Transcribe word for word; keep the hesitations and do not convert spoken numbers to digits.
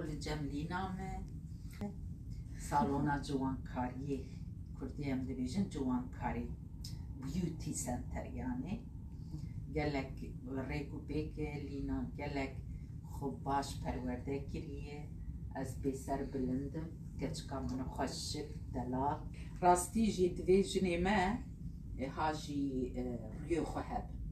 Li cem Lîna me, salona ciwankariyê, Kurdî em dibêjin ciwankarî, beauty center yani. Gelek rêk û pêk e, Lîna gelek xwe baş perwerde kiriye. Ez pêser bilind im, keçika min xweşik, delal. Rastî jî divê jinê me, e, ha jî, e, rûyê xwe hebin.